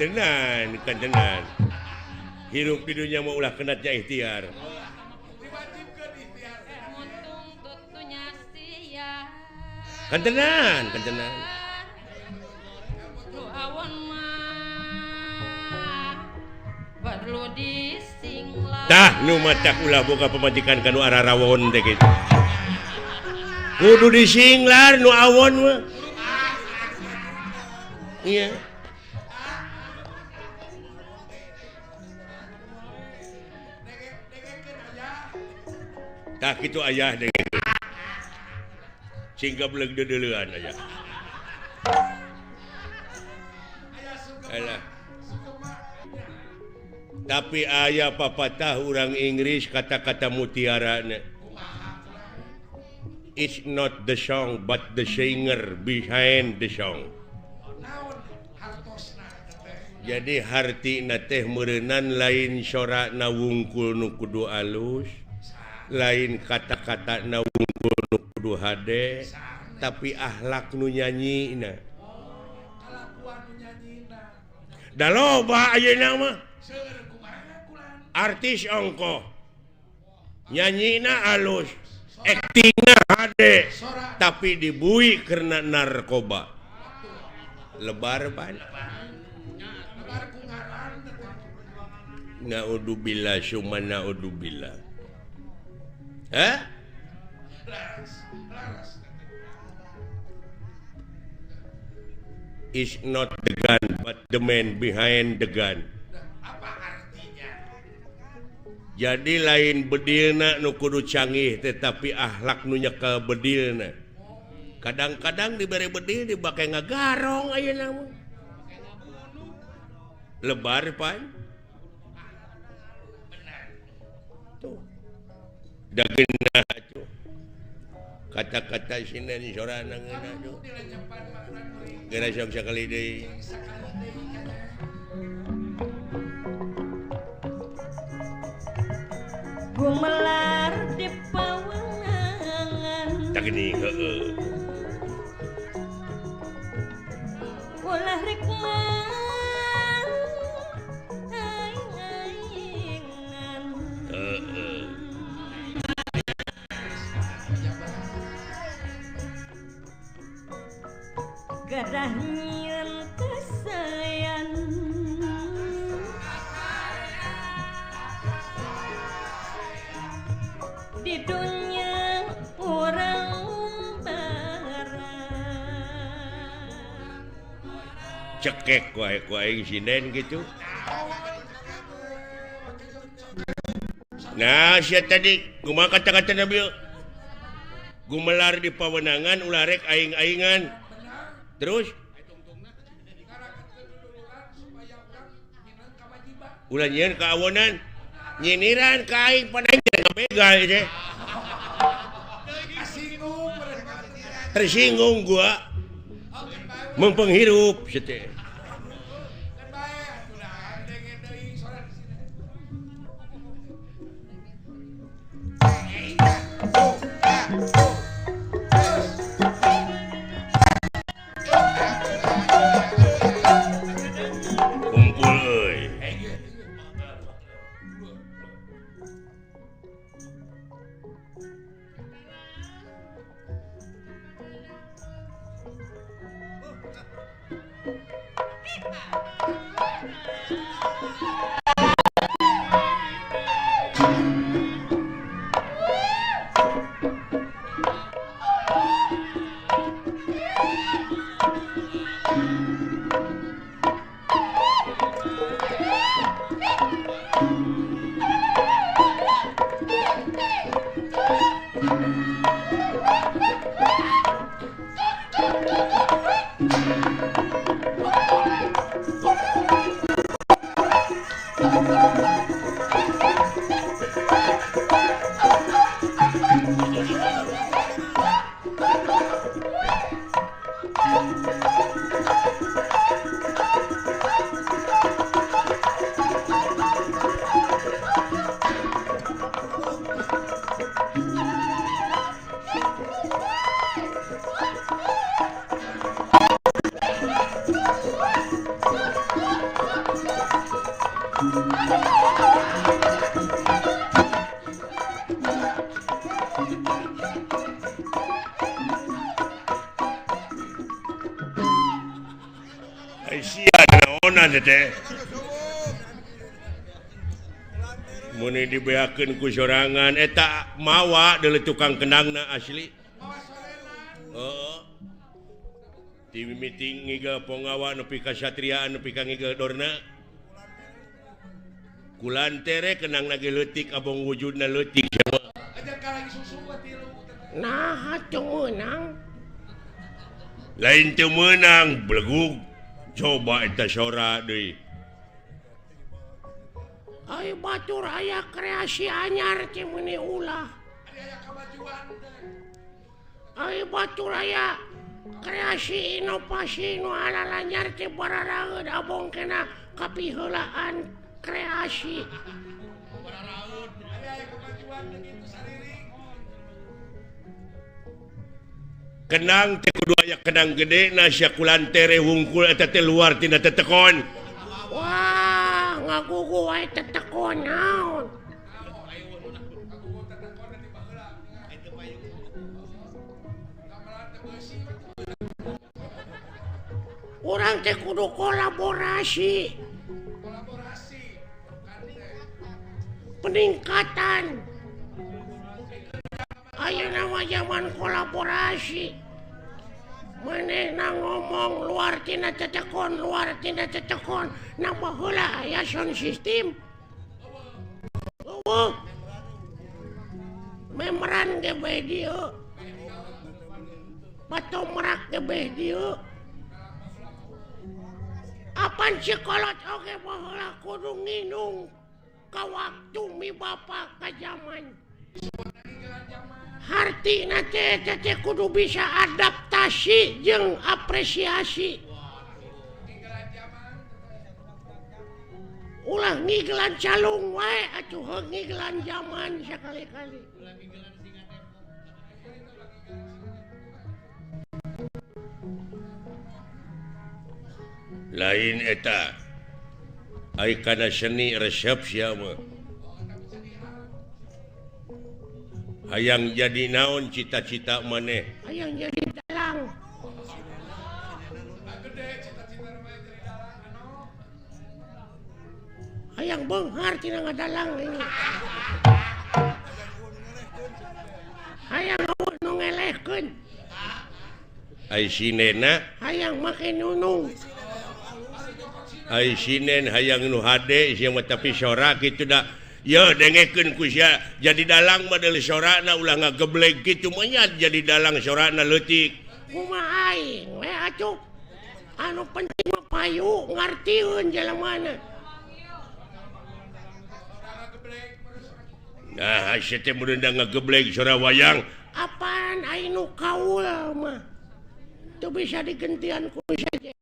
Kantenan, kantenan. Hirup di dunia mah ulah kenatnya ikhtiar. Kantenan, kantenan. Tah nu matak ulah boga pamajikan kanu ararawon teh kitu. Kudu disinglar nu awon mah. Iya. Tah kitu ayah deh. Sehingga beleg deuleuan aya. Alah. Tapi aya papatah urang Inggris kata-kata mutiarana. It's not the song but the singer behind the song. Jadi hartina teh meureunan lain sorana wungkul nu kudu alus, lain kata-kata na wungkul nu kudu hade, tapi akhlak nu nyanyina. Da loba ayeuna mah. Artis ongkoh nyanyina alus, aktingna hade, tapi dibui karena narkoba. Lebar pan. Naudzubillah summa naudzubillah. Hah? Is not the gun but the man behind the gun. Jadi lain bedilna nu kudu canggih tetapi akhlak nu nyekel bedilna. Kadang-kadang dibere bedil dibake ngagarong ayeuna mah. Lebar pan. Tuh. Da geunah atuh. Kata-kata sinden sorana ngeunah tuh. Geura sok sakali deui. Gumelar di pawenangan. Tak gini heeh. Ulah rek mang aing-aingan. Heeh. Gadah nyieun kasayan. Di dunia orang barang. Cekek wae ku aing sinden gitu. Nah, sia tadi kumaha kata-kata Nabi? Gumelar di pawenangan ulah rek aing-aingan. Terus ulah nyieun kaawonan, nyiniran ka aing pan aing ngabegal teh. Tersinggung gua. Mempenghirup sia teh. Kumpul euy. Ai sia naonan teh. Mun dibeakeun ku sorangan eta mawa deuleu tukang kendangna asli. Heeh. Ti mimiti ngigel ponggawa nepi ka satriaan nepi ka ngigel dorna. Kulantere kenang lagi leutik abong wujudna leutik sia. Nah, teu meunang. Lain teu meunang belegug. Coba eta sora deui. Ai batur aya kreasi anyar teh meuni ulah. Ai batur aya kreasi inovasi nu alalanyar teh bararaeud abong kena kapiheulaan kreasi. Kenang teh kudu aya kenang gede na sia kulantere wungkul eta teh luar tina tetekon. Wah, ngagugu wae tetekon naon. Urang teh kudu kolaborasi. Peningkatan. Ayeuna mah zaman kolaborasi. Manehna ngomong luar tina tetekon, luar tina tetekon, nambah heula aya sound system. Eueuh. Memeran ge bae dieu. Patomrak ge bae dieu. Apan si kolot oge baheula kudu nginung ka waktu mi bapa ka zaman. Hartina teh teh kudu bisa adaptasi jeung apresiasi. Ulah ngigelan calung wae atuh heuh ngigelan zaman sakali-kali. Lain eta ai kana seni resep sia mah. Hayang jadi naon cita-cita maneh? Hayang jadi dalang. Hayang beunghar tina ngadalang ini. Hayang eueuh nu ngelehkeun. Ai sinena hayang make nunung. Ai sinen hayang nu hade sia mah tapi sora kitu da. Yo dengekeun ku sia jadi dalang mah deuleu sorana ulah ngageblek kitu mah nya jadi dalang sorana leutik. Kumaha aing we atuh. Anu penting mah payu ngartieun jelemana. Nah, sia teh mun ngageblek sora wayang. Apaan aing nu kaul mah. Teu bisa digentian ku saja.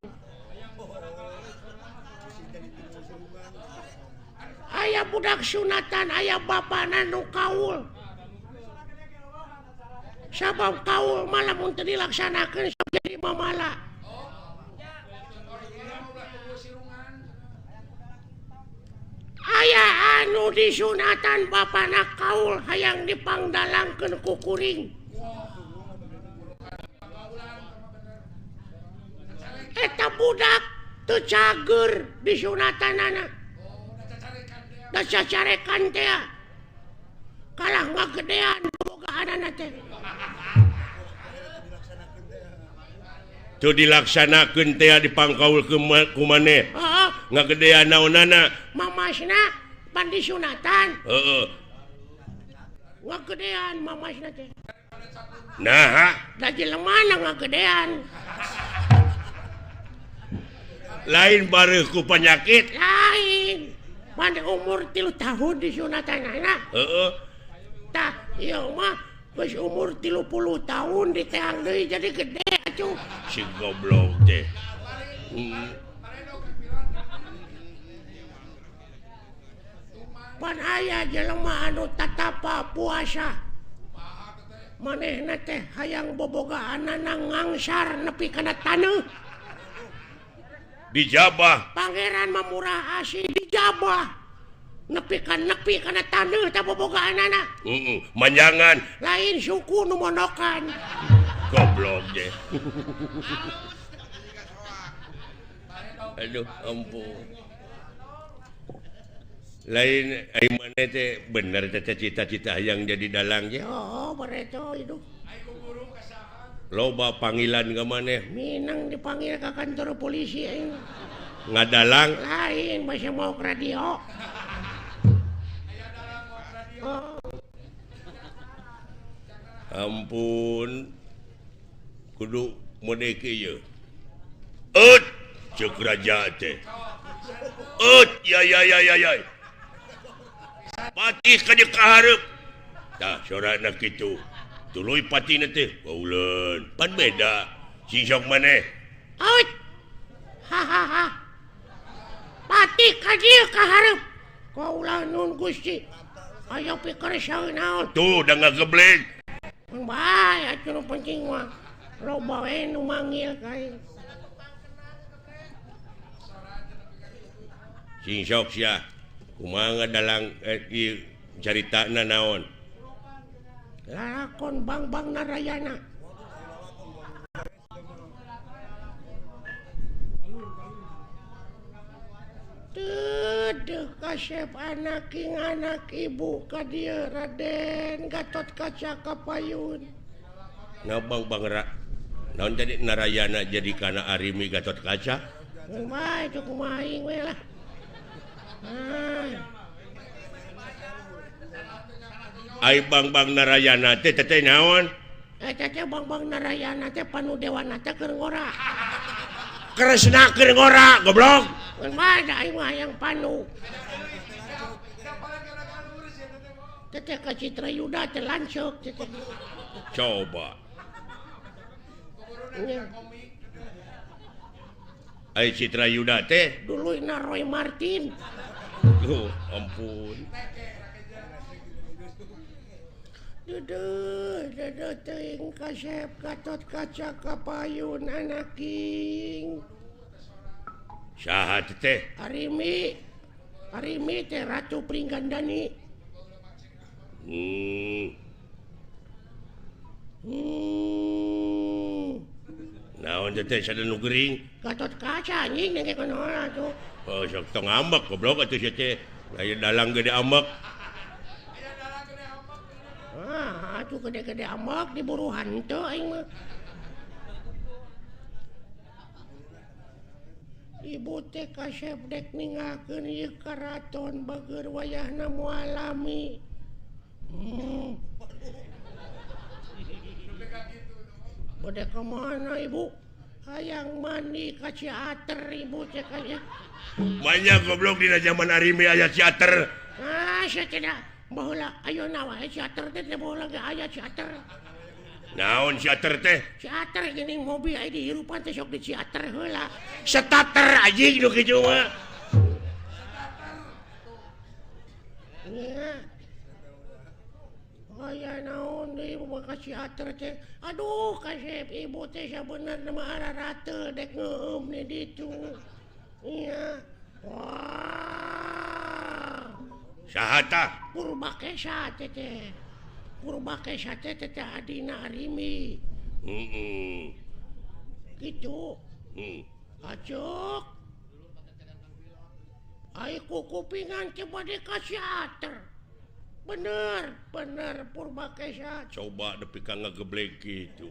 Aya budak sunatan, aya bapana nu kaul. Sabab kaul mah lamun teu dilaksanakeun sok jadi mamala. Aya anu disunatan bapana kaul hayang dipangdalangkeun ku kuring. Eta budak teu cager disunatanana. Da cacarekan teh kalah ngagedean bogaanana teh. Teu dilaksanakeun teh dipangkaul ku maneh. Heeh. Ngagedean naonana? Mamasna pan disunatan. Heeh. Ngagedean mamasna teh. Naha? Da jelemana ngagedean. Lain bareuh ku penyakit. Lain. Mana umur 3 tahun disunatan anak. Heeh. Tah, ieu mah geus umur 30 tahun diteang deui jadi gede atuh. Si goblok teh. Pan aya jelema anu tatapa puasa. Manehna teh hayang bobogaanana ngangsar nepi kana taneuh. Dijabah. Pangeran mah murah asih dijabah. Nepi kana taneuh tah bobogaanana. Heeh, manjangan. Lain suku nu monokan. Goblok teh. Aduh ampun. Lain ai maneh teh bener teh cita-cita hayang jadi dalang ya. Oh, bareto hidup. Loba panggilan ka maneh. Minang dipanggil ka kantor polisi aing. Ngadalang lain masih mau ke radio. Oh. Ampun. Kudu mode kieu. Eut ceuk raja teh. Eut ya ya ya ya ya. Patih ka dieu kahareup. Tah sorana kitu. Tuluy patina teh bauleun. Pan beda. Sing sok maneh. Eut. Ha ha ha. Patih ka dieu kahareup. Kaula nun Gusti. Ayo pikir saeun naon. Tuh da ngageblek. Bae atuh nu penting mah. Loba we nu manggil ka aing. Sing sok sia. Kumaha dalang ieu caritana naon? Lalakon Bangbang Narayana. Teu kasep anak king anak ibu ka dieu Raden Gatot Kaca Kapayun. Ngabang Bang naon jadi Narayana jadi kana Arimi Gatot Kaca? Kumaha itu kumaha aing we lah. Ah. Ai Bangbang Narayana teh teh naon? Eta teh Bangbang Narayana teh panudewana teh keur ngora. Kresna keur ngora goblok. Kumaha da aing mah hayang panu. Teteh ka Citra Yuda teh lanceuk teteh. Coba. Ai Citra Yuda teh duluyna Roy Martin. Duh, ampun. Duduh, duduh teuing kasep Gatot Kaca Kapayun anaking. Saha teh? Arimi. Arimi teh Ratu Pringgandani. Naon teh sada nu gering? Gatot Kaca anjing nengke kunaon atuh. Oh, sok tong ambek goblok atuh sia teh. Lain dalang gede ambek. Ah, atuh gede-gede ambek diburu hantu aing mah. Ibu teh kasep dek ninggalkeun ieu karaton bageur wayahna moal lami. Bade ka mana ibu? Hayang mandi ka Ciater ibu teh kaya. Banyak goblok dina zaman Arimi aya Ciater. Ah, sia tidak. Baheula ayeuna wae Ciater teh teh baheula ge aya Ciater. Naon Ciater teh? Ciater geuning mobil aya dihirupan teh sok di Ciater heula. Starter anjing nu kitu mah. Nya. Aya naon deui ibu mah ka Ciater teh. Aduh kasep ibu teh sabenerna mah ararateul dek ngeueum di ditu. Nya. Wah. Saha tah? Purbakesa teh teh. Purbakesa teh teh adina Arimi. Heeh. Kitu. Heeh. Acuk. Ai kukupingan teh bade ka Ciater. Bener, bener Purbakesa. Coba nepi ka ngageblek kitu.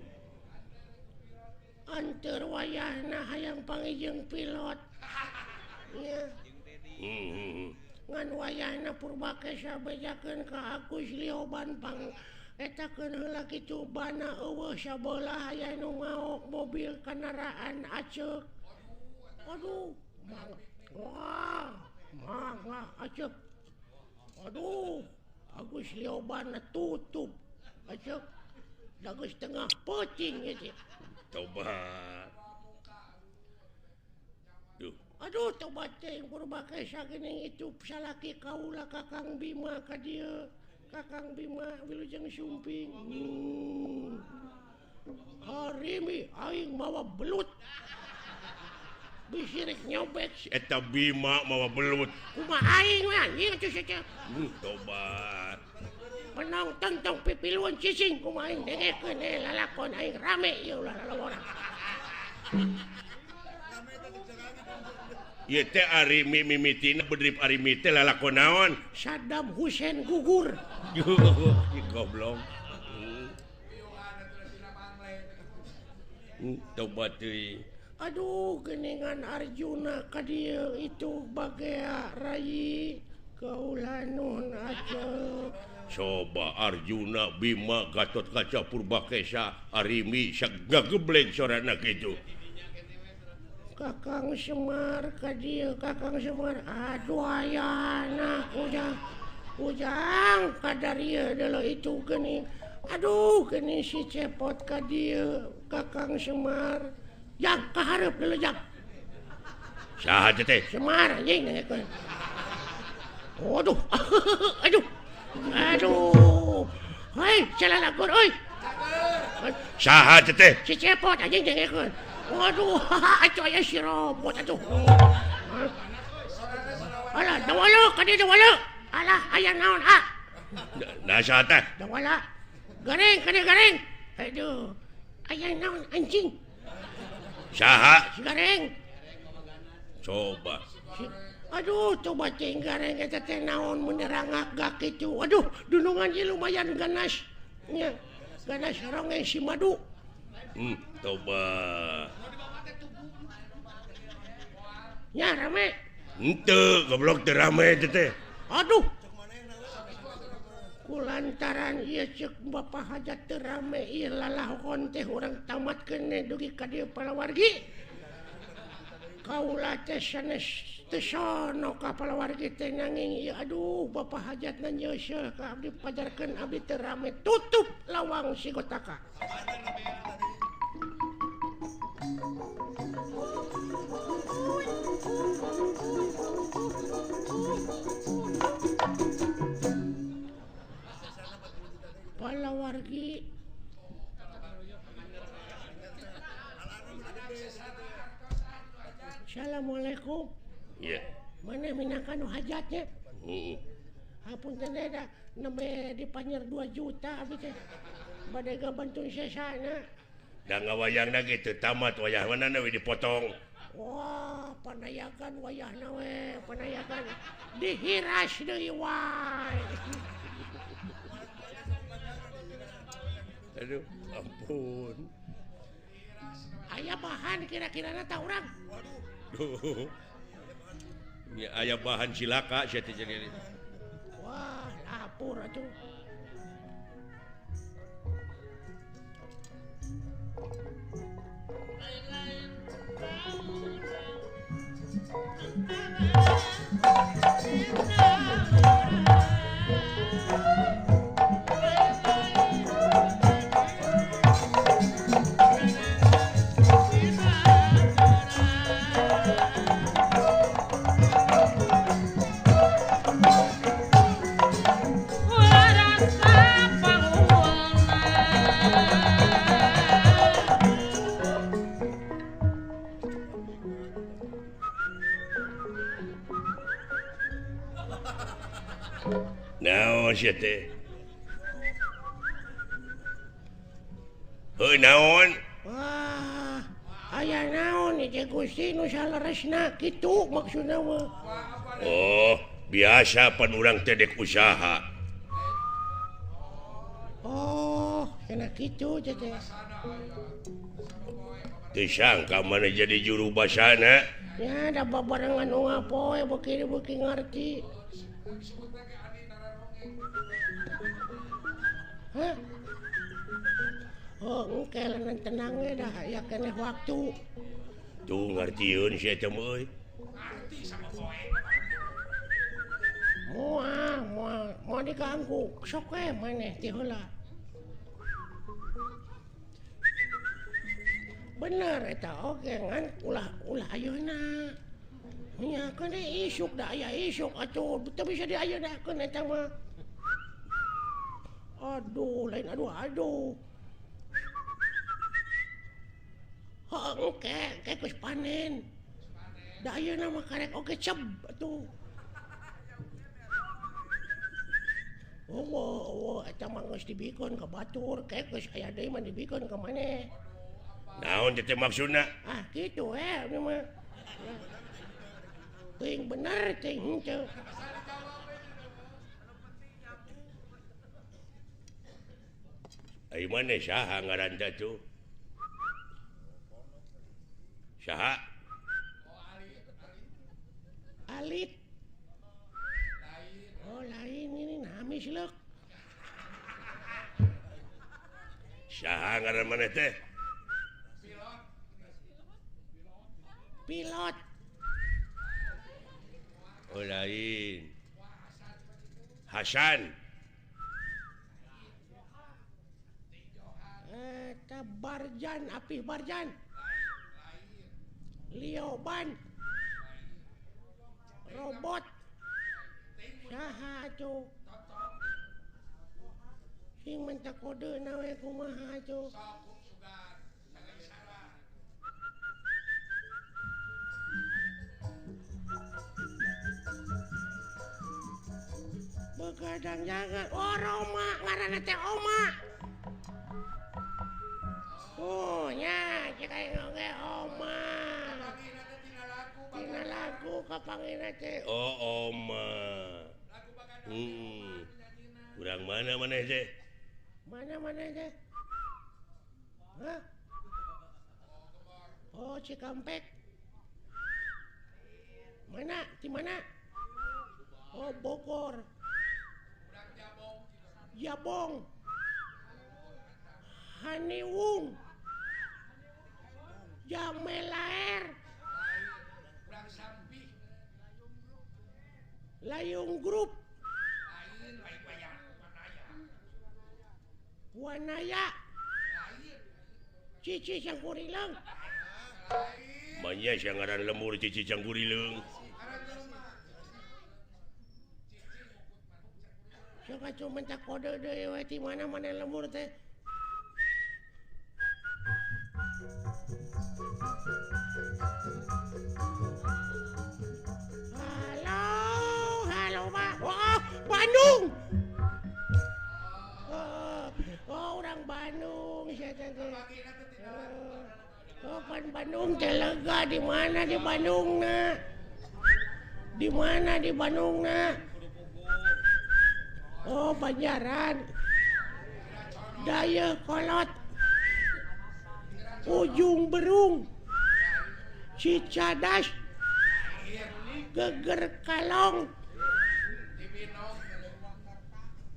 Anteur wayahna hayang panggih pilot. Nya. Ngan wayahna Purbakesa bejakeun ka Agus Lioban pang etakeun heula kitu bana eueuh sabelah aya nu maok mobil kendaraan aceuk. Aduh, wah, mangga aceuk. Aduh, Agus Lioban tutup aceuk. Da geus tengah peuting ieu teh. Tobat. Duh. Aduh, tobat teh Purbakesa geuning itu salaki kaula Kakang Bima ka dieu. Kakang Bima wilujeng sumping. Arimi aing mawa belut. Bisi rek nyobek si eta Bima mawa belut. Kumaha aing we anjing atuh sia teh. Tobat. Penonton tong pipiluan cicing kumaha aing dengekeun lalakon aing rame ieu ulah lalawora. Ieu teh Arimi mimitina bedrip Arimi teh lalakon naon? Saddam Hussein gugur. Goblok. Tobat teuing. Aduh geningan Arjuna ka dieu itu bagea rai kaula nun aceu. Coba Arjuna Bima Gatot Kaca Purbakesa Arimi sagagebleng sorana kitu. Kakang Semar ka dieu Kakang Semar aduh ayana ujang ujang kadarieu deuleu itu geuning. Aduh geuning si Cepot ka dieu Kakang Semar. Jang kahareup deuleu jang. Saha teh? Semar anjing nanyakeun. Waduh. Aduh. Aduh. Hei, celalakur euy. Saha teh? Si Cepot anjing nanyakeun. Waduh, atuh aya si robot atuh. Alah, dawala ka dieu dawala. Alah, aya naon ah? Nah saha teh? Dawala. Gareng, ka dieu gareng. Aduh. Aya naon anjing? Saha? Si gareng. Coba. Aduh, coba cing gareng eta teh naon mun rangak gak kitu. Aduh, dunungan ieu lumayan ganas. Nya, ganas ronge si madu. Coba. Nya rame. Henteu, goblok teu rame teh teh. Aduh. Kulantaran ieu ceuk Bapak Hajat teu rame ieu lalahon teh urang tamatkeun dugi ka dieu palawargi. Kaula teh sanes teu sono ka palawargi teh nanging ieu aduh Bapak Hajatna nyeuseuh ka abdi pajarkeun abdi teu rame tutup lawang sigotaka. Palawargi Assalamualaikum. Iya. Mana minangka nu hajatnya? Heeh. Hapunten da nembe dipanyer 2 juta abdi teh. Bade gabantun sesana. Da ngawayangna ge teu tamat wayahna we dipotong. Wah, panayagan wayahna we, panayagan dihiras deui wae. Aduh, ampun. Aya bahan kira-kirana ta urang? Waduh. Ya aya bahan cilaka sia teh jadi. Wah, lapur atuh. Naon sia teh? Heuh naon? Wah, aya naon ieu Gusti nu saleresna kitu maksudna mah. Oh, biasa pan urang teh dek usaha. Oh, kena kitu teh. Teu sangka mana jadi juru basana. Ya, da babarengan unggal poe beuki-beuki ngarti. Hah? Oh, engke leungeun tenang we dah aya keneh waktu. Tuh ngartieun sia teh euy. Ngarti sama poe. Moal, moal, moal diganggu. Sok we maneh ti heula. Bener eta oge ngan ulah ulah ayeuna. Nya keun isuk da aya isuk atuh teu bisa diayeuna-keun eta mah. Aduh, lain aduh aduh. Heuh, engke, engke geus panen. Da ayeuna mah karek oge ceb atuh. Oh, oh, eta mah geus dibikeun ka batur, ke geus aya deui mah dibikeun ka maneh. Naon teh maksudna? Ah, kitu we abdi mah. Teuing bener teuing henteu. Ai maneh saha ngaran teh tuh? Saha? Alit. Oh lain ini nami sileuk. Saha ngaran maneh teh? Pilot. Oh lain. Hasan. Eta Barjan, Apih Barjan. Lioban. Robot. Saha atuh? Sing minta kode na we kumaha atuh? Begadang jangan. Oh Roma, ngaranna teh Oma. Oh nya, cek aing oge Oma. Tina lagu kapangina teh. Oh Oma. Urang mana maneh teh? Mana maneh teh? Hah? Oh Cikampek. Mana? Di mana? Oh Bogor. Jabong. Haniwung. Jamelaer. Layung Group. Wanaya. Cici Cangkurileung. Manya sangaran lemur Cici Cangkurileung. Sok atuh minta kode deui we ti mana mana lemur teh. Halo, halo Pak. Oh, Bandung. Oh, orang Bandung sia teh. Oh, kan Bandung teh lega di mana di Bandung na? Di mana di Bandung na? Oh, Banjaran. Dayakolot. Ujung Berung. Cicadas. Geger Kalong.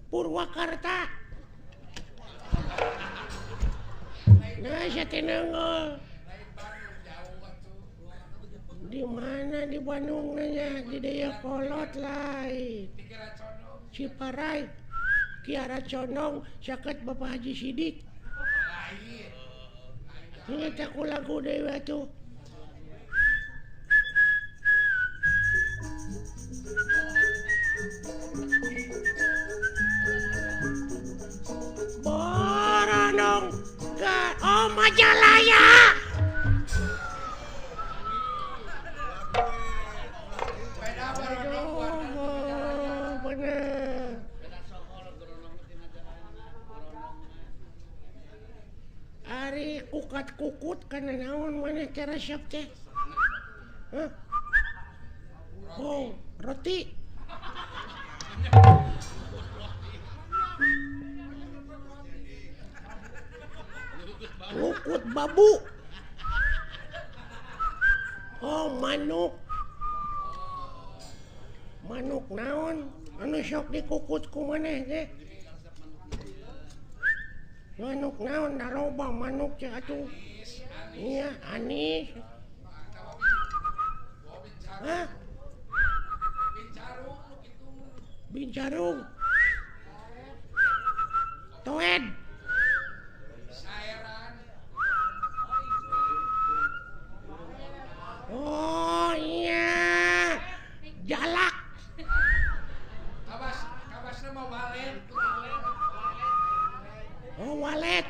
Purwakarta. Nah, saya tenang. Di mana di Bandung nanya? Di Dayakolot lain. Ciparai, Kiara Condong, caket Bapak Haji Sidik. Ini aku lagu dewa tuh. Boronong ke oh Majalaya. Aduh, bener. Ari kukat-kukut kana naon maneh teh resep teh? Hah? Oh, roti. Kukut babu. Oh, manuk. Manuk naon? Anu sok dikukut ku maneh teh? Manuk naon daroba manuk teh atuh. Iya, anis. Hah? Bincarung. Toed. Oh iya. Jalak. Kabasna mau walet. Oh walet.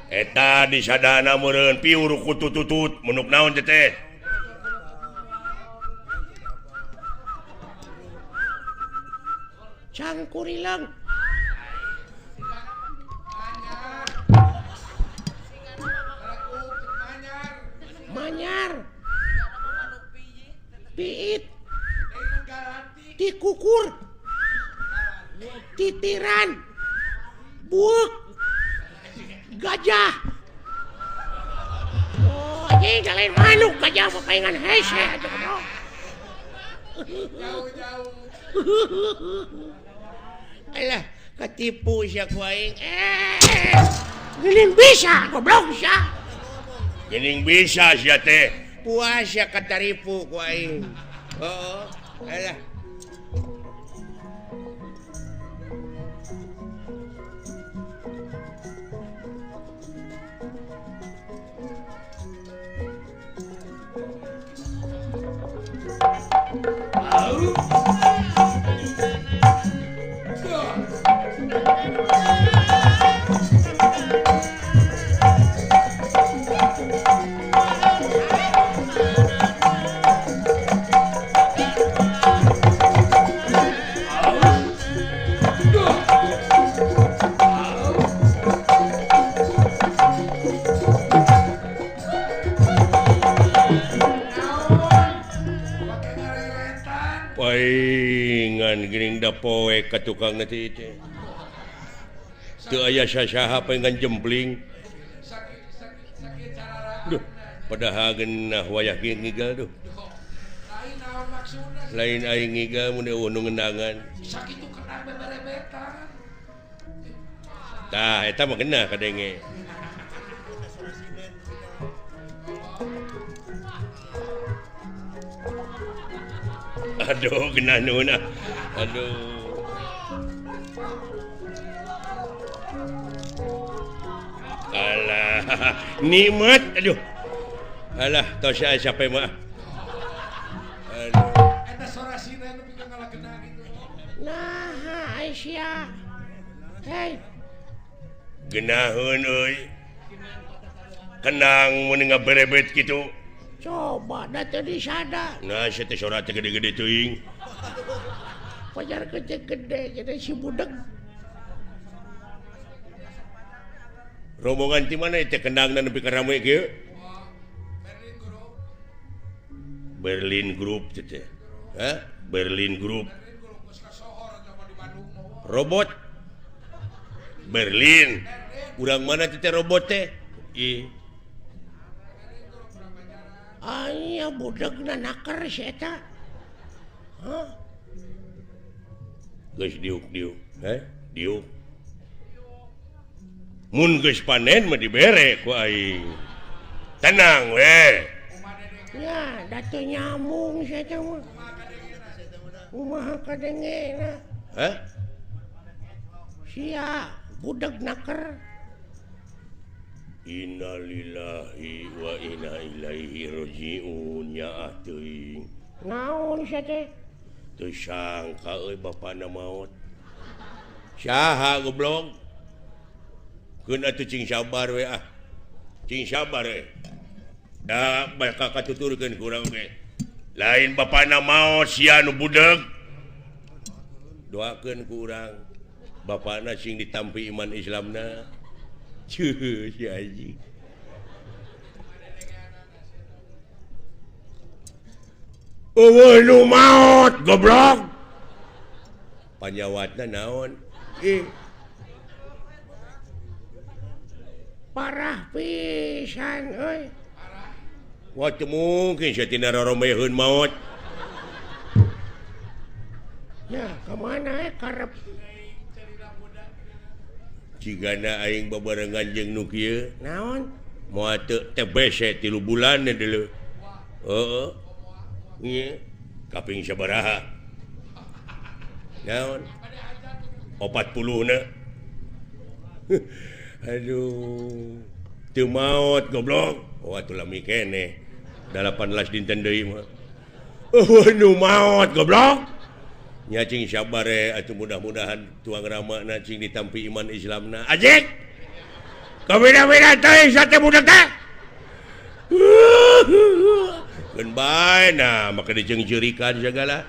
Eta disadana meureun piur kutututut menuk naon teh teh. Cangkurileung. Buuk. Gajah. Oh, anjing lain manuk gajah mah paingan hese atuh goblok. Jauh-jauh. Alah, katipu sia ku aing. Geuning bisa goblok sia. Geuning bisa sia teh. Puas sia kataripu ku aing. Heeh. Alah. Paingan geuning da poek ka tukang teh teh. Teu aya sasaha paingan jempling. Duh, padahal geunah wayah ge ngigal duh. Lain aing ngigal mun eueuh nu ngendangan. Sakitu kenang beberebetan. Tah eta mah geunah kadenge. Aduh, genah nuhun ah. Aduh. Alah, nikmat aduh. Alah, tos aya sape mah. Aduh. Eta sorasina nu pikeun ngalakena gitu. Nah, Aisyah. Hei. Genaheun euy. Kenang mun ngaberebet kitu. Coba da teu disada. Nah, sia teh sora teh gede-gede teuing. Pajar gede-gede jadi si budeg. Rombongan ti mana teh kendangna nepi ka rame kieu? Berlin Group teh teh. Hah? Berlin Group. Robot Berlin. Urang mana teh robot teh? Ih. Aya budegna naker si eta. Hah? Geus diuk-diuk, heh? Diuk. Mun geus panen mah dibere ku aing. Tenang we. Ya, da teu nyambung si eta mah. Kumaha kadengena? Hah? Sia budeg naker. Innalillahi wa inna ilaihi rajiun ya teuing. Naon sia teh? Teu sangka euy bapana maot. Saha goblok? Keun atuh cing sabar we ah. Cing sabar we. Da bakal katuturkeun ku urang ge. Lain bapana maot sia nu budeg. Doakeun ku urang bapana sing ditampi iman Islamna. Cuh, si anjing. Eueuh nu maot goblok. Panyawatna naon? Ih. Parah pisan euy. Wah, teu mungkin sia tina roromeheun maot. Ya, ka mana karep? Cigana aing babarengan jeung nu kieu. Naon? Moal teu TBC 3 bulan deuleu. Heeh. Ieu kaping sabaraha? Naon? 40 na. Aduh. Teu maot goblok. Oh atuh lami keneh. 18 dinten deui mah. Eueuh nu maot goblok. Nya cing sabar atuh mudah-mudahan tuang ramana cing ditampi iman Islamna. Ajik. Kabeda-beda teuing sate budak teh. Keun bae nah maka diceungceurikan sagala.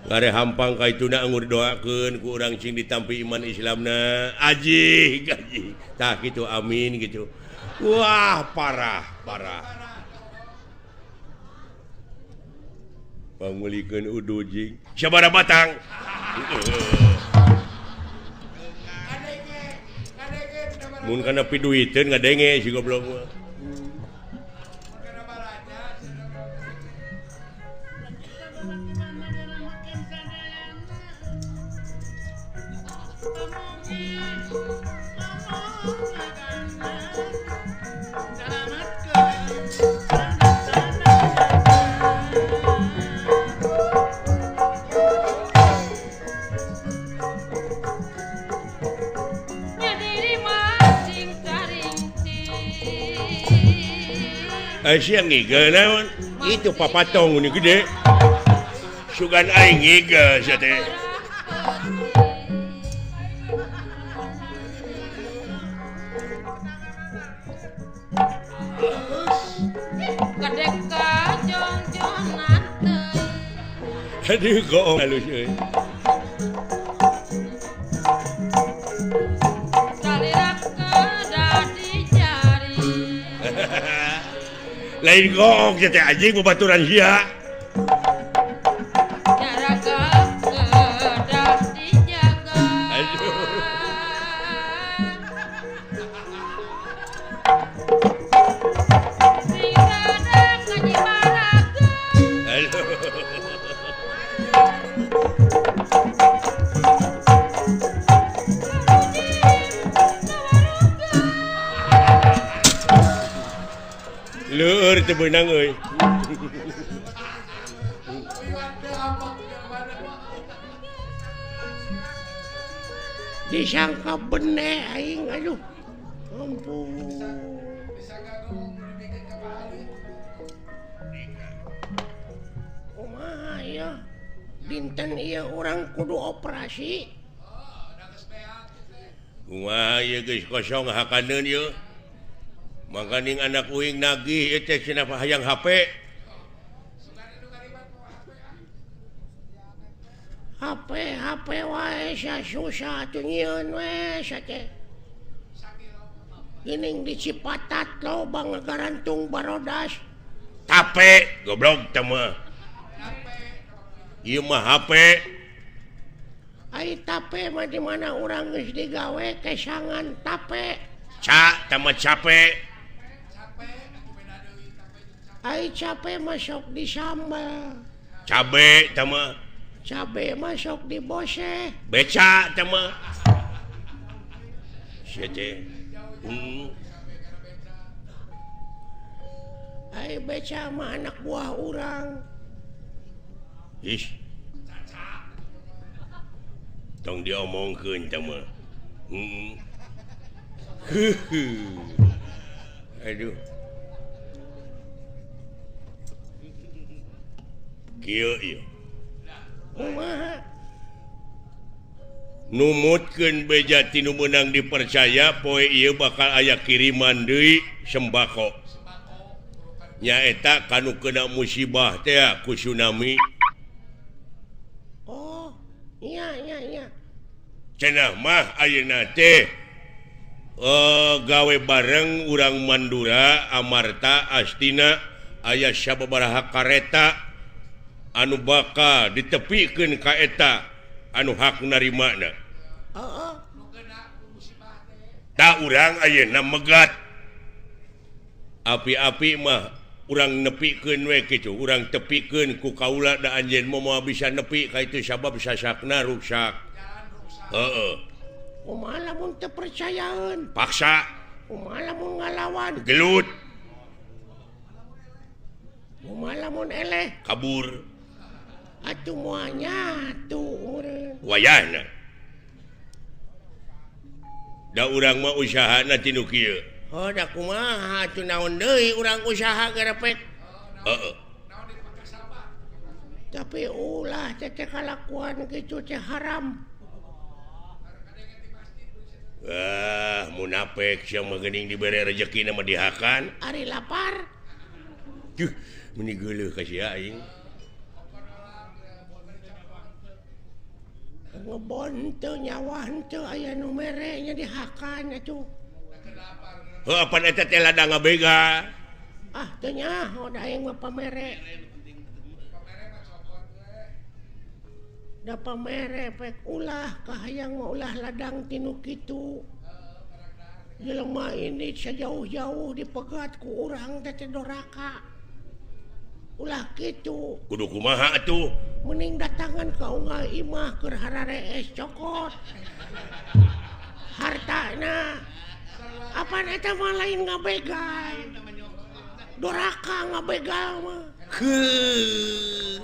Ngare hampang ka ituna anggur doakeun ku urang cing ditampi iman Islamna. Ajik, ajik. Tah kitu amin gitu. Wah, parah, parah. Pangulikeun udu jing. Sabaraha batang? Mun kana piduiteun ngadenge si goblok mah. Siang ngigel naon? Itu papatong ini gede. Sugan aing ngigel sia teh. Gede kajongjonan teh. Aduh goong halus euy. Lain goong teh anjing babaturan sia. Jaraga kedah dijaga. Aduh. Sing rada ngajibaraga. Aduh. Leur teu beunang euy. Disangka bene aing aduh. Ampun. Kumaha ieu? Dinten ieu urang kudu operasi. Kumaha ieu geus kosong hakaneun ieu. Makaning anak uing nagih ieu teh cenah hayang HP. HP HP wae sia susah atuh nyieun we sia teh. Geuning di Cipatat loba ngagarantung barodas. Tape goblok teh mah. Ieu mah HP. Ai tape mah di mana urang geus digawe kesangan tape. Ca teh mah cape. Ai cape masuk di sambal. Cabe teh mah. Cabe masuk di bose. Beca teh mah. Sia teh. Ai beca mah anak buah urang. Ih. Tong diomongkeun teh mah. Aduh. Kieu ieu. Kumaha? Numutkeun beja ti nu meunang dipercaya poe ieu bakal aya kiriman deui sembako. Nyaeta kanu kena musibah teh ku tsunami. Oh, iya iya iya. Cenah mah ayeuna teh gawe bareng urang Mandura, Amarta, Astina aya sababaraha kareta anu bakal ditepikeun ka eta anu hak narimana. Heeh. Ta urang ayeuna megat. Api-api mah urang nepikeun we kitu, urang tepikeun ku kaula da anjeun moal bisa nepi ka itu sabab sasakna ruksak. Heeh. Kumaha lamun teu percayaeun? Paksa. Kumaha lamun ngalawan? Gelut. Kumaha lamun eleh? Kabur. Atuh moal nyatu urang. Wayahna. Da urang mah usahana ti nu kieu. Oh, da kumaha atuh naon deui urang usaha gerepek. Heeh. Tapi ulah teh kalakuan kitu teh haram. Ah, munafik sia mah geuning dibere rejekina mah dihakan. Ari lapar. Duh, meuni geuleuh ka sia aing. Ngebon teu nyawa henteu aya nu mere nya dihakan atuh. Heuh, apan eta teh ladang ngabega. Ah, teu nyaho da aing mah pamere. Da pamere pek ulah kahayang mah ulah ladang tinu kitu. Jelema ini sejauh-jauh dipegat ku urang teh doraka. Ulah kitu. Kudu kumaha atuh? Mending datangan ka unggal imah keur hararees cokot. Hartana. Apan eta mah lain ngabegal. Doraka ngabegal mah. Heuh.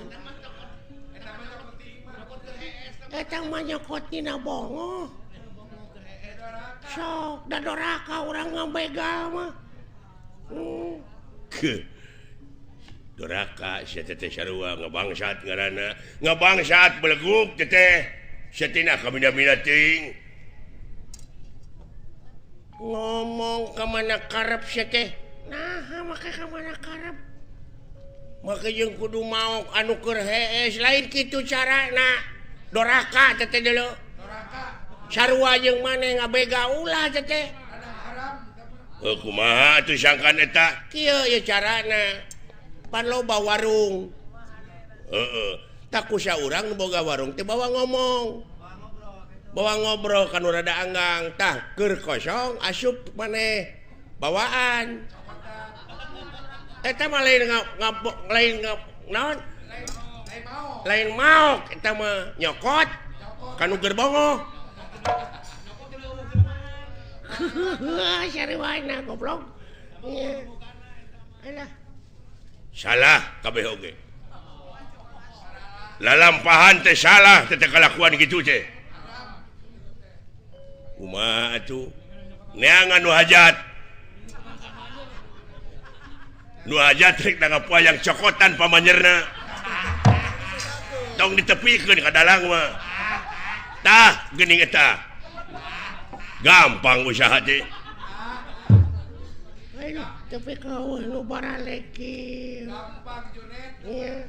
Eta mah nyokot tina bongoh. Sok da doraka urang ngabegal mah. Doraka sia teh sarua ngabangsat ngaranna. Ngabangsat beleguk teh. Sia teh na kamina-mina teuing. Ngomong ka mana karep sia teh? Naha make ka mana karep? Make jeung kudu maok anu keur hees lain kitu carana. Doraka teh teh deuleu. Doraka. Sarua jeung maneh ngabega ulah teh teh. Heuh kumaha atuh sangkan eta? Kieu ye carana. Pan loba warung. Heeh. Tak kusa urang nu boga warung teh bawa ngomong. Bawa ngobrol kan rada anggang. Tah keur kosong asup maneh bawaan. Eta mah lain lain naon? Lain maok eta mah nyokot kanu keur bongoh. Sarua goblok. Alah. Salah kabeh oge. Lalampahan teh salah teh kalakuan kitu teh. Kumaha atuh? Neangan nu hajat. Nu hajat rek nangapoayang cokotan pamanyerna. Tong ditepikeun ka dalang mah. Tah geuning eta. Gampang usaha teh. Aduh, tapi kau nu baraleki. Gampang Junet. Iya.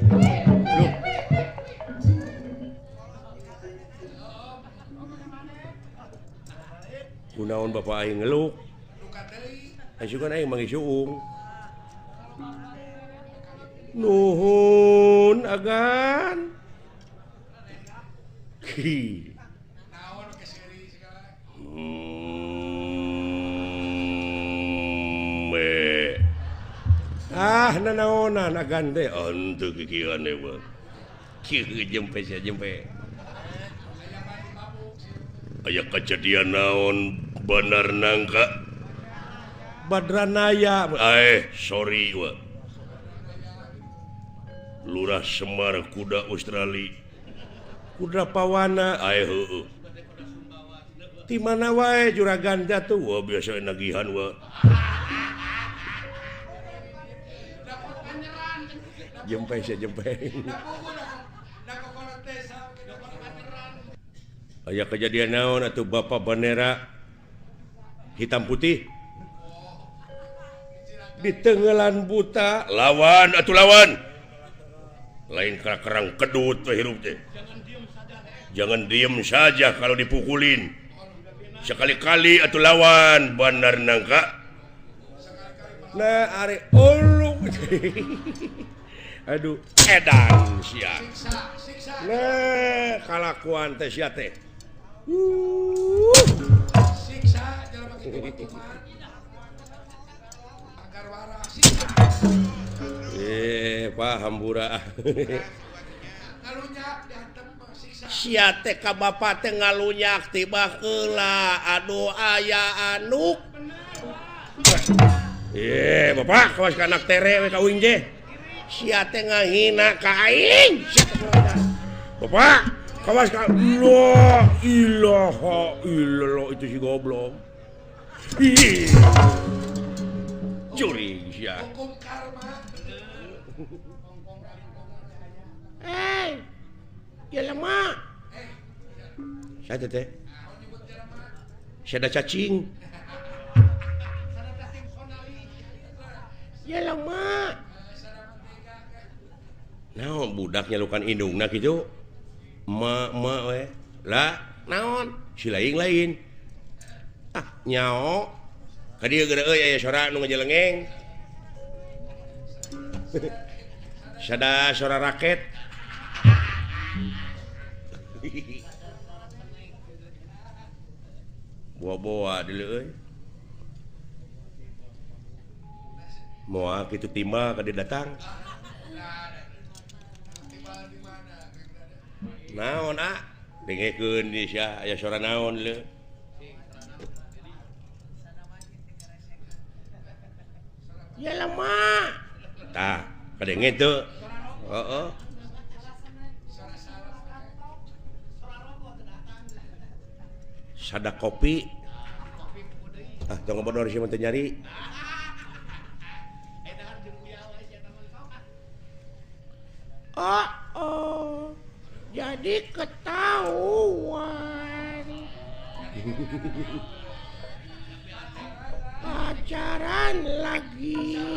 Loh. Kunaon bapak aing ngeluk? Asukan aing manggih suung. Nuhun agan. Hi. Naon keseri segala. Ah nanaonan agan teh henteu kikieuan we. Kieu jempe sia jempe. Aya kejadian naon Bandar Nangka? Badranaya. Sorry we. Lurah Semar kuda Australia. Kuda Pawana. Heueuh. Ti mana wae juragan jatuh? Wah biasa nagihan we. Jempe sia jempe. Aya kejadian naon atuh bapak bendera hitam putih ditenggelan buta lawan atuh lawan lain kerang kedut we hirup teh. Jangan diem saja kalau dipukulin. Sekali-kali atuh lawan Bandar Nangka. Nah are ulung. Aduh edan sia. Nah kalakuan teh sia teh. Siksa jelema kitu mah. Agar waras siksa. Pak hampura. Ngalunyak dihantem siksa. Sia teh ka bapa teh ngalunyak tiba heula. Aduh aya anuk. Bapak kawas ka anak tere we ka uing teh. Sia teh ngahina ka aing. Bapak, kawas ka la ilaha illallah itu si goblok. Ih. Curi sia. Hukum karma. Eh. Jelema. Sia teh. Sia da cacing. Jelema. Naon budak nyalukan indungna kitu? Ma ma we. Lah, naon? Si lain lain. Ah, nyao. Ka dieu geura euy aya sora nu ngajelengeng. Sada sora raket. Boa-boa deuleu euy. Moal kitu timbal ka dia datang. Naon ah? Dengekeun di sia aya sora naon leu. Ya lemah. Tah, kadenge teu. Heeh. Sada kopi. Ah, tong ngobodor sia mah teu nyari. Oh, oh. Jadi ketahuan. Pacaran lagi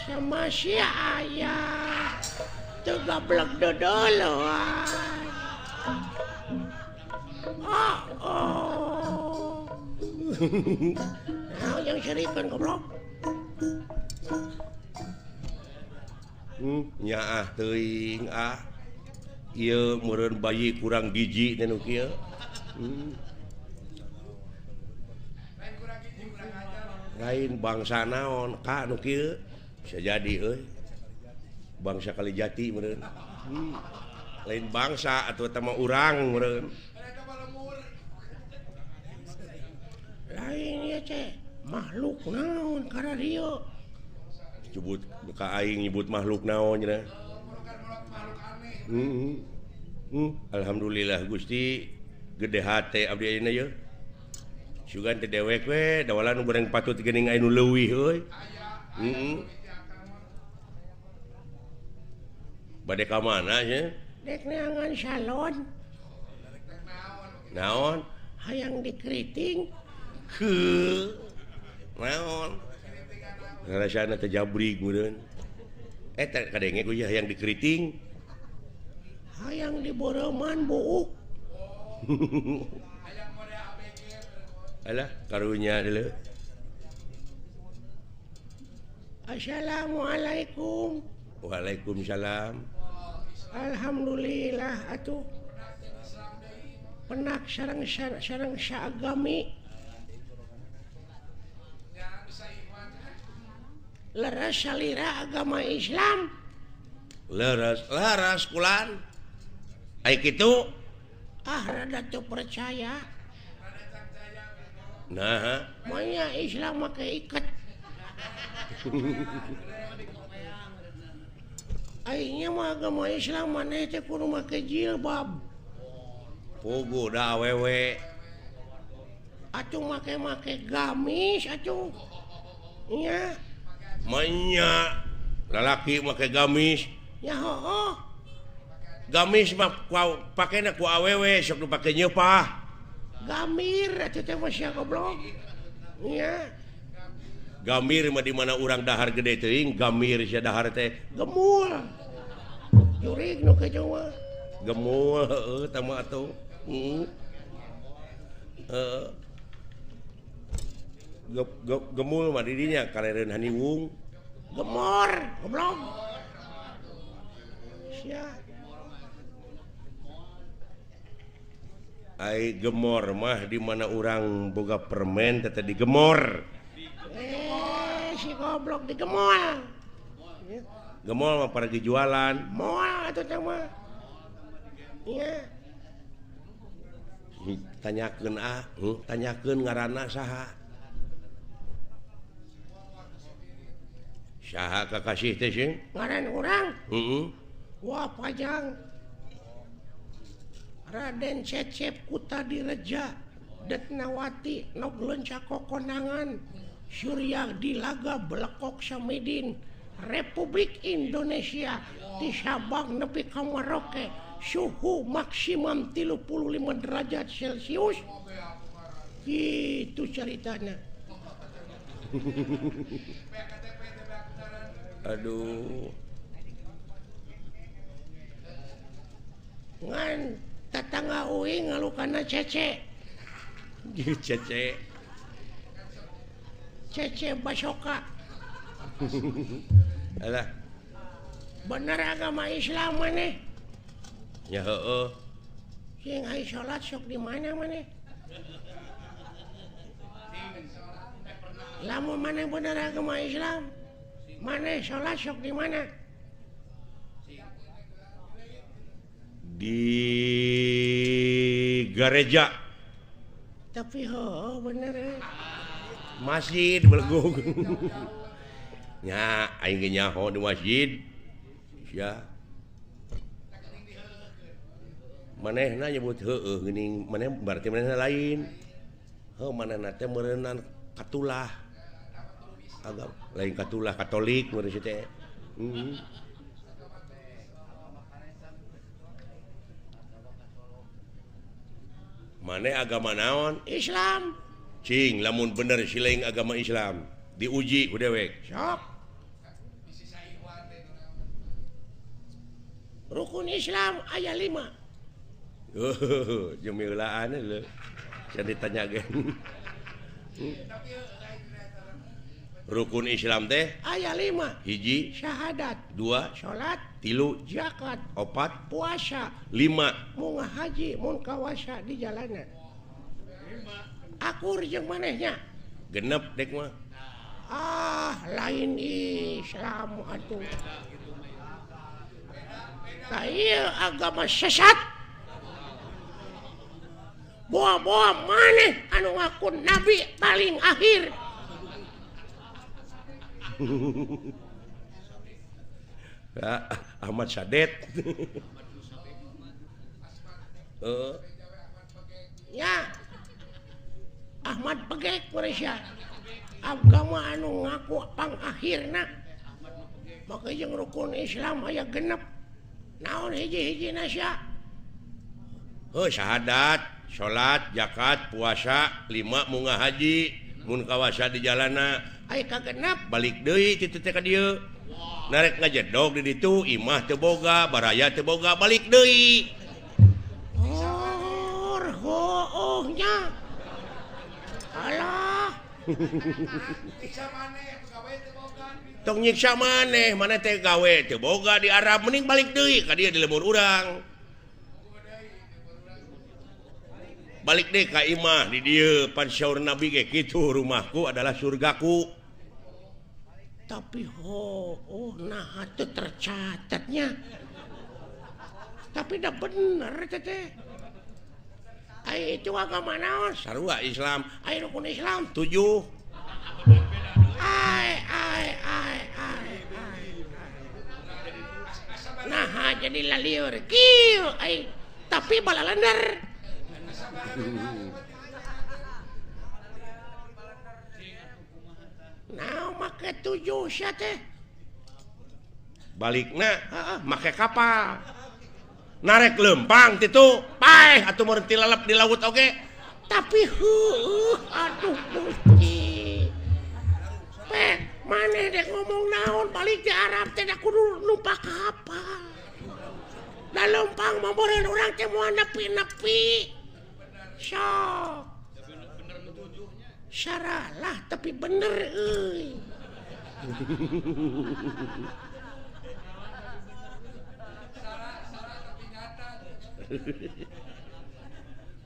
sama si ayah. Teu gablek dodoloan. Oh, oh. Nah, yang serikeun goblok. Nyaah teuing ah. Ieu meureun bayi kurang gizi teh nu kieu. Lain bangsa naon ka nu kieu? Bisa jadi euy. Bangsa Kalijati meureun. Lain bangsa atuh eta mah urang meureun. Lain ieu teh makhluk naon kararieu? Nyebut ka aing nyebut makhluk naon cenah. Alhamdulillah Gusti gede hate abdi ayeuna yeuh. Sugan teh dewek we dawalan nu goreng patut geuning aya nu leuwih euy. Heeh. Bade ka mana nya? Dek neangan salon. Naon? Hayang dikeriting. Heuh. Naon? Rasana teh jabrig meureun. Eta kadenge ku hayang dikeriting. Hayang diboreuman buuk. Alah karunya deuleu. Assalamualaikum. Waalaikumsalam. Alhamdulillah atuh. Penak sareng sareng saagami. Leres salira agama Islam. Leres leres kulan. Ai kitu ah rada teu percaya. Nah, manya Islam make iket. Aingnya mah agama Islam maneh teh kudu make jilbab. Puguh da awewe. Atuh make-make gamis atuh. Nya. Manya lalaki make gamis. Ya hooh. Gamis mah pakena ku awewe sok nu pake nyeupah. Gamir atuh teh mah sia goblok. Nya. Gamir mah di mana urang dahar gede teuing, gamir sia dahar teh gemul. Jurig nu kitu mah. Gemul heueuh tah mah atuh. Heeh. Heeh. Gemul mah di dinya kalereun haniwung. Gemor, goblok. Sia. Ai gemor mah di mana urang boga permen teh digemor. Si goblok digemol. Gemol mah paragi jualan. Moal atuh teh mah. Nya. Tanyakeun ah, tanyakeun ngaranna saha. Saha kakasih teh sing? Ngaran urang? Heeh. Wah pajang. Raden Cecep Kutadireja Detnawati nog leunca kokonangan Surya Dilaga Belekok Samidin Republik Indonesia di Sabang nepi ka Maroke suhu maksimum 35 derajat Celcius. Gitu ceritanya. Aduh. Ngan tetangga uing ngalukana cece. Cece. Cece Basoka. Alah. Bener agama Islam maneh? Ya heueuh. Sing ai salat sok di mana maneh? Lamun maneh bener agama Islam, maneh salat sok di mana? Di gereja. Tapi heuh bener. Masjid belegug. Nya aing ge nyaho di masjid. Sia. Manehna nyebut heueuh geuning, maneh berarti manehna lain. Heuh manehna teh meureunnan katulah. Agama lain katulah Katolik meureun teh. Maneh agama naon? Islam. Cing lamun bener silaing agama Islam diuji ku dewek. Sok. Rukun Islam aya 5. Jeung miulaan leuh. Can ditanya ge. Rukun Islam teh aya 5. Hiji syahadat, 2 salat, 3 zakat, 4 puasa, 5 munga haji mun kawasa di jalana. Akur jeung manehnya. Genep dek mah. Ah, lain Islam atuh. Tah ieu agama sesat. Boa-boa maneh anu ngaku nabi paling akhir. Ya, Ahmad Sadet. Ya. Ahmad Pegek Malaysia. Agama anu ngaku pangakhirna. Maka jeung rukun Islam aya genep. Naon hiji-hijina sia? Heuh syahadat, salat, zakat, puasa, 5 munga haji, mun kawasa di jalana. Aya kagenep balik deui kitu teh ka dieu. Narek ngajedog di ditu, imah teu boga, baraya teu boga, balik deui. Oh, hooh nya. Alah. Tong nyiksa maneh, maneh teh gawe teu boga di Arab, mending balik deui ka dieu di lembur urang. Balik deui ka imah di dieu, pan saur Nabi ge kitu, rumahku adalah surgaku. Tapi oh nah teu tercatatnya. Tapi dah bener teh. Ai itu agama naon? Sarua Islam. Ai rukun Islam 7. Ai ai ai ai. Nah jadi lalieur kieu ai tapi balalender. Nah make 7 sia teh. Balikna heeh make kapal. Narek lempang titu paeh atuh mun tilalep di laut oge. Tapi heueuh aduh Gusti. Pek maneh dek ngomong naon balik di Arab teh da kudu numpak kapal. Da lempang mah meureun urang teh moal nepi-nepi. Sok. Saralah tapi bener euy.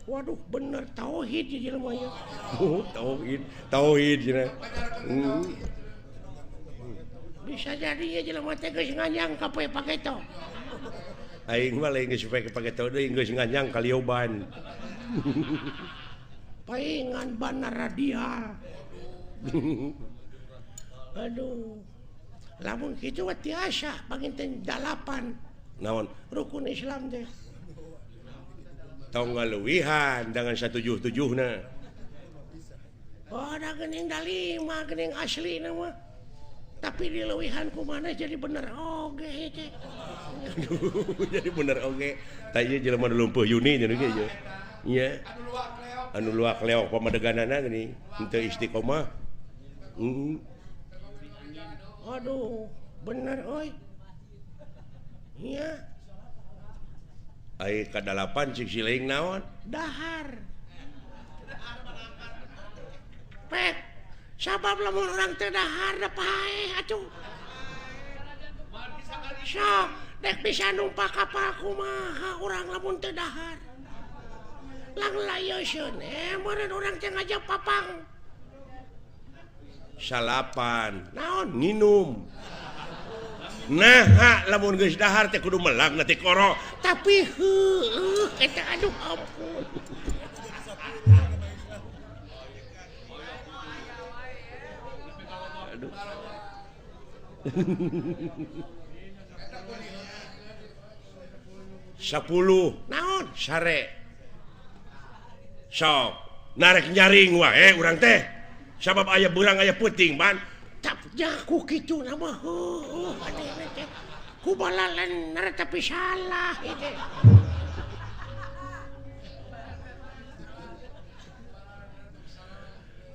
Waduh bener tauhid jadi jelema nya. Oh, tauhid, tauhid cenah. Bisa jadi ya jelema teh geus nganyang ka poe paketo. Aing mah lain geus poe paketo deui geus nganyang ka lioban. Paingan bana radial. Aduh. Lamun kitu mah tiasa panginten 8. Naon? Rukun Islam teh. Tong ngaluwihan dengan 177na. Oh, da geuning da 5 geuning aslina mah. Tapi dileuwihan ku maneh jadi bener oge teh. Aduh, jadi bener oge. Tah ieu jelema nu lumpuh Yuni nya ge ieu. Nya. Anu luak leok pamadeganana geuning, henteu istiqomah. Aduh, bener euy. Nya. Ai ka-8 cik sileing naon? Dahar. Pek, sabab lamun urang teu dahar da paeh atuh. Sok, dek bisa numpak kapal kumaha urang lamun teu dahar. Lang layoseun meureun urang teh ngajak papang. Salapan naon nginum. Nah, lamun geus dahar teh kudu melag na tikoro. Tapi heueuh eta aduh ampun. Aduh. 10 naon sare. Sok narek nyaring wae urang teh. Sabab aya beurang aya peuting ban. Tap jaku kitu na mah heueuh atuh teh. Ku balalan tapi salah ieu.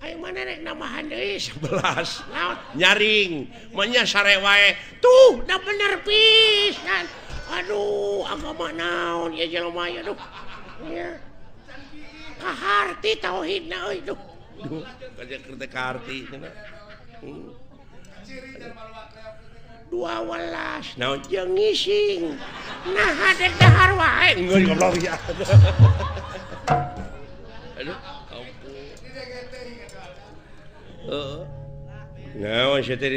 Ayo mana rek nambahan deui 11. Naon nyaring manya sare wae. Tuh da bener pisan. Aduh agama naon ya jelema ya aduh. Ya. Kaharti tauhidna euy duh. Duh kaja keur teh kaharti cenah. 12 naon jeung ngising. Nah dek dahar wae. Geus goblok ya. Aduh ampun. Heeh. Naon sia teh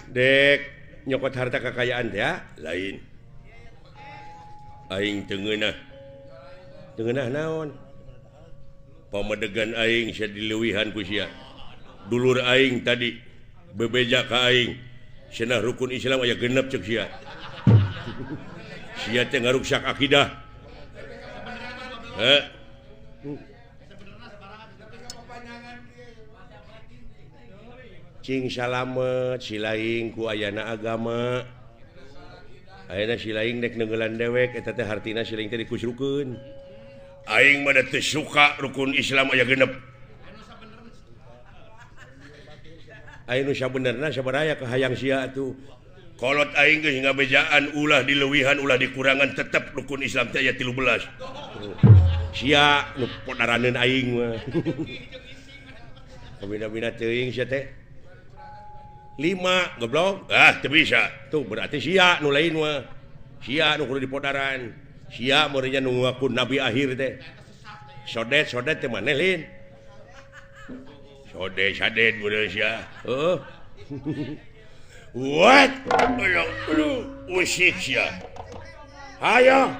dek nyokot harta kekayaan teh ya? Lain. Aing teu ngeunah. Teu ngeunah naon? Pamedegan aing sia dileuwihan ku sia. Dulur aing tadi bebeja ka aing. Cenah rukun Islam aya genep ceuk sia. Sia teh ngaruksak akidah. Heh. Cing salamet silaing ku ayana agama. Ayeuna silaing dek neungeulan dewek eta teh hartina silaing teh dikusrukeun. Aing mah teu suka rukun Islam aya genep. Aing nu sabenerna sabaraya kahayang sia atuh. Kolot aing geus ngabejaan ulah dileuwihan ulah dikurangan tetep rukun Islam teh aya 13. Sia nu podaraneun aing mah. Kabina-bina teuing sia teh. 5 goblok ah teu bisa tuh berarti sia nu lain mah sia nu kudu dipodaran sia meureunnya nu ngaku nabi akhir teh sodet sodet teh maneh lin sodet sadet meureun sia heuh what aduh usik sia hayo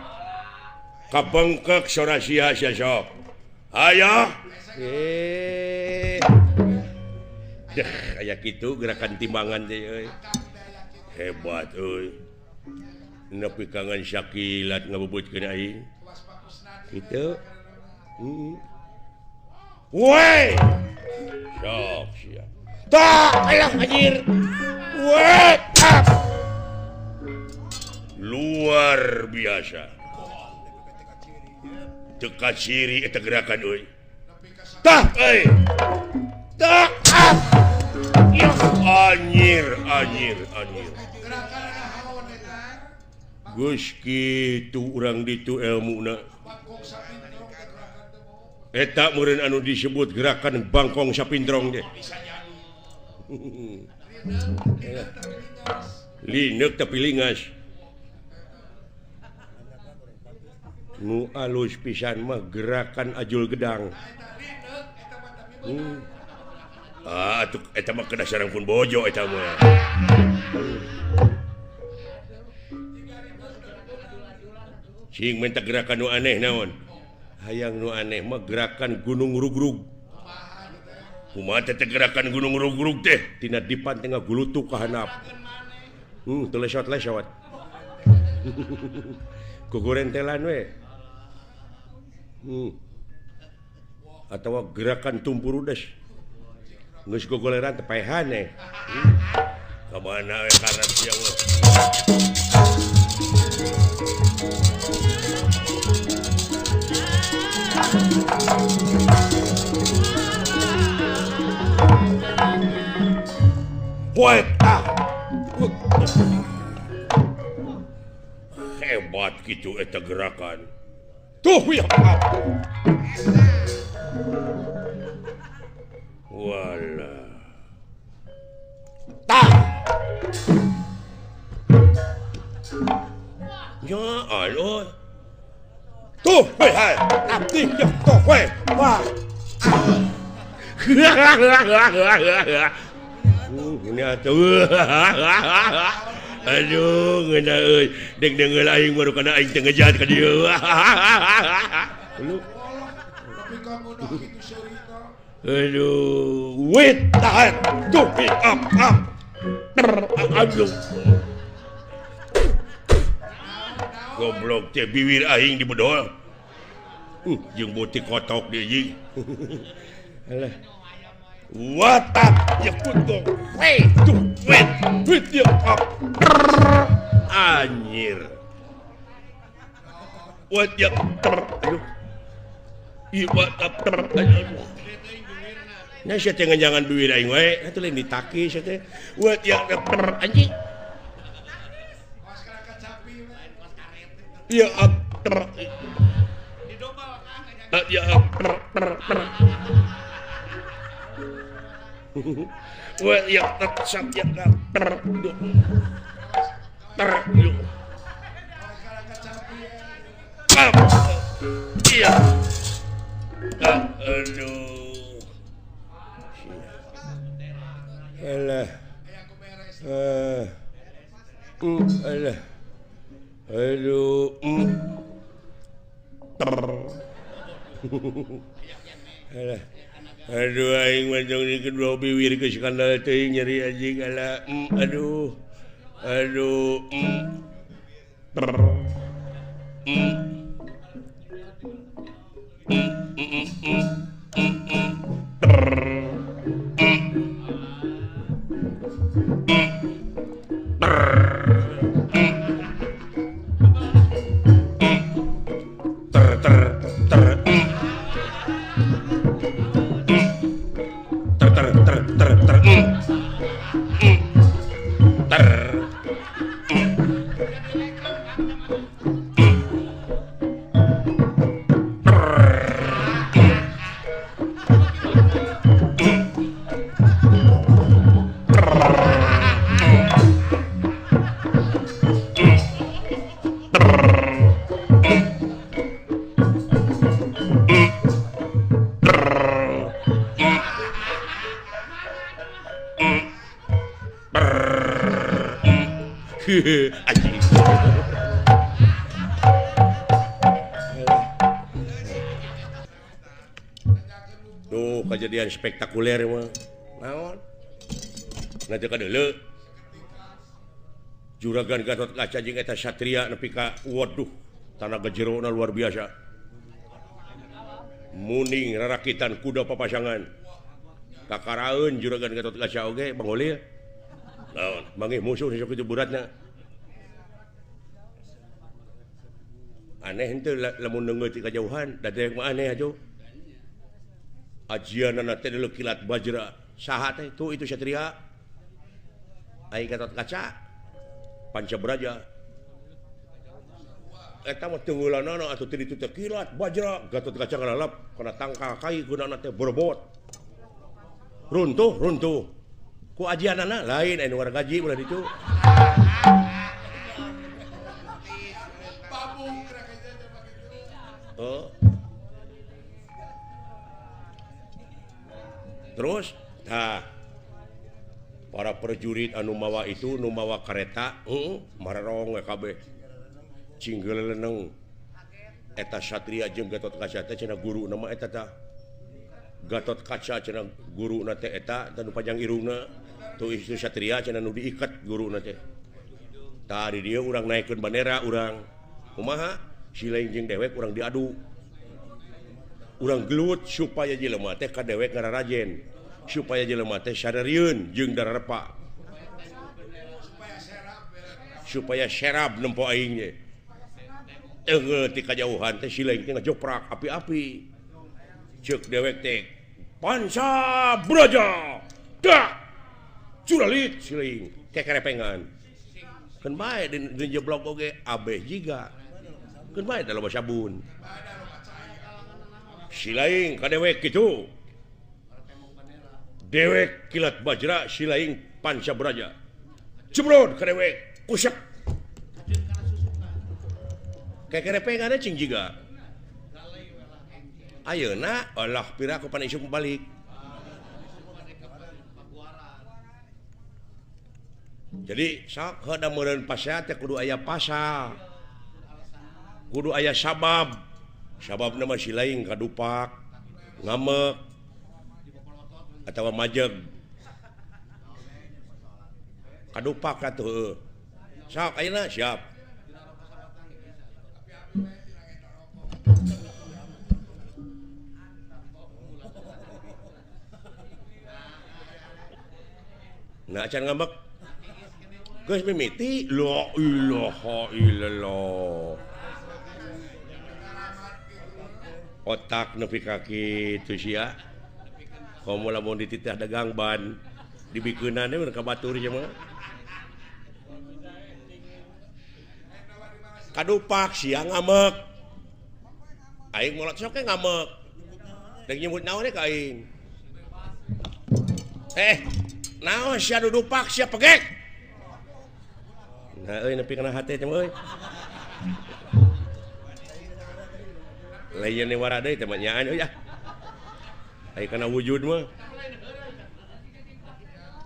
kabengkek sora sia sia sok hayo eh deh aya kitu gerakan timbangan teh euy. Hebat euy. Nepi kangen sakilat ngabubutkeun aing. Kitu. Heeh. Woi. Sok sia. Tah alah anjir. Woi. Luar biasa. Teu kaciri eta gerakan euy. Tah euy. Tah. Anjir, anjir, anjir. Geus kitu urang ditu elmuna. Eta meureun anu disebut gerakan bangkong sapindrong teh. Lineuk tapi lingas. Nu alus pisan mah gerakan ajul gedang. Ah, atuh eta mah kedah sareng pun bojo eta mah. Cing minta gerakan nu aneh naon? Hayang nu aneh mah gerakan gunung rugrug. Kumaha teh gerakan gunung rugrug teh? Tina dipan teh ngagulutuk ka handap. Teu lesot-lesot. Gogorentelan we. Atawa gerakan tumpurudes. Geus gogoleran teh paehan eh. Ka mana we karep sia mah. Poet ah. Hebat gitu eta gerakan. Tuh ya. Walah. Tah. Ya Allah. Tuh, hei, hai. Abdi ya tuh, hei. Wah. Ini atuh. Aduh, ngeunah euy. Deg-degeul aing baru kana aing teu ngejat ka dieu. Lu. Tapi kamu dah kitu seurina. Aduh, wait, tahan. Tuh, up, up. Aduh. Goblok teh bibir aing dibedol. Jeung butik kotok deui anjing. Alah. Watap ya kutung. Wait, tuh, wait, wait ya up. Anjir. What ya aduh. Ieu watap aduh. Nya sia teh ngejangan bibir aing wae, atuh lain ditaki sia teh. What ya anjing. Ya up. Ya up. What ya sap ya ter. Ter. Iya. Aduh. Alah. Alah. Aduh. Ter. Alah. Aduh aing mah jong di kedua bibir geus skandal teuing nyeri anjing alah. Aduh. Aduh. Ter. Ter ter ter ter ter ter ter ter ter. Anjing. Tuh kejadian spektakuler mah. Naon? Nanti kadeuleu. Juragan Gatot Kaca jeung eta Satria nepi ka waduh, tanaga jerona luar biasa. Muning rarakitan kuda papasangan. Kakaraeun Juragan Gatot Kaca oge Bang Ulil. Naon? Manggih musuh sok kitu beratna. Aneh henteu lamun neungeut ti kajauhan, da dewek mah aneh atuh. Ajianana teh deuleu kilat bajra. Saha teh? Tuh itu Satria. Aing Gatot Kaca. Panca Braja. Eta mah tunggulanana atuh teu ditu teh kilat bajra. Gatot Kaca ngalalap kana tangkal kai gunana teh borbot. Runtuh, runtuh. Ku ajianana lain anu wargaji ulah ditu. Oh. Terus, nah, para prajurit anu mawa itu nu mawa kareta, mararong we kabeh. Cinggeleneng. Eta Satria jeung Gatot Kaca teh cenah guru nama eta tah. Gatot Kaca cenah guruna teh eta tah nu panjang irungna. Tuh itu Satria cenah nu diikat guruna teh. Tah di dieu urang naikeun bandera urang. Kumaha? Si lain jeung dewek urang diadu. Urang gelut supaya jelema teh ka dewek ngararajen, supaya jelema teh sadarieun jeung dararepa. Supaya serab nempo aing ge. Teunggeul ti kajauhan teh si lain teh ngajoprak api-api. Ceuk dewek teh Panca Braja. Dak. Curalit si lain kekerepengan. Keun bae di jeblok oge abeh jiga. Keun bae da loba sabun. Si lain ka dewek kitu. Dewek kilat bajra, si lain Panca Braja. Jebrod ka dewek, kusak. Kekerepengan cing jiga. Ayeuna olah pira ku pan isuk balik. Jadi sok heuda meureun pasea teh kudu aya pasal. Kudu aya sabab. Sababna mah si lain kadupak, ngamek atawa majeg. Kadupak atuh heueuh. Sok ayeuna siap. Nah, acan ngambek. Geus mimiti la ilaha illallah. Otak nepi ka kitu sia. Komo lamun dititah dagang ban dibikeunana we ka batur sia mah. Kadupak sia ngambek. Aing molot sok ge ngambek. Deuk nyebut naon ka aing. Naon sia dudupak sia pegek. Nah euy nepi kana hate teh euy. Lain ni wara deui teh mah nyaan euy ah. Ai kana wujud mah.